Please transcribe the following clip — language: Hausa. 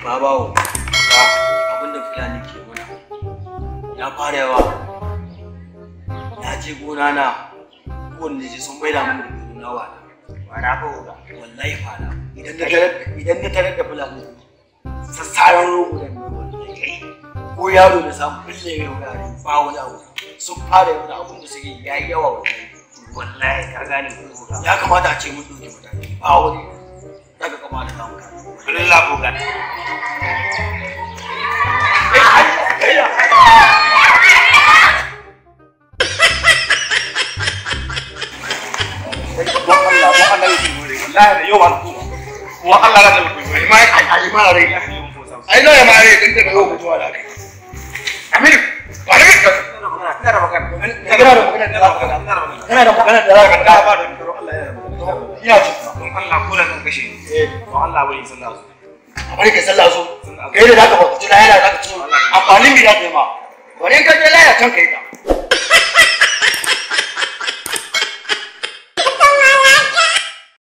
Babawo, abinda Fulani ke muna ya fara yawa. Na je gona na kowanne je sun maida mun da gona wa. Wara ko ga. Wallahi fara. Idan na tarar da Fulani sassaran rogo da wallahi ko yaro da samu bulle mai wurare ba wani abu sun fara yawan abin da suke yayi yawa wallahi. Wallahi ka gane ko ga. Ya kamata a ce mun ɗauki mataki ba wani daga kama da zamu ka. Allah ko ga. Ai na ma rai din daga yau mutuwa da kai. Aminu, ba ni ka. Ina da magana. Kana da magana da za ka kana da magana da za ka Ka ba da don Allah yana da magana. Ina ji. Don Allah ko da zan kashe ni. Don Allah bai sallah su. A bari kai sallah so. Kai da zaka ba ci lahira zaka ci. Amfanin mi za ta yi ma. Bari in ka je lahira can kai ka.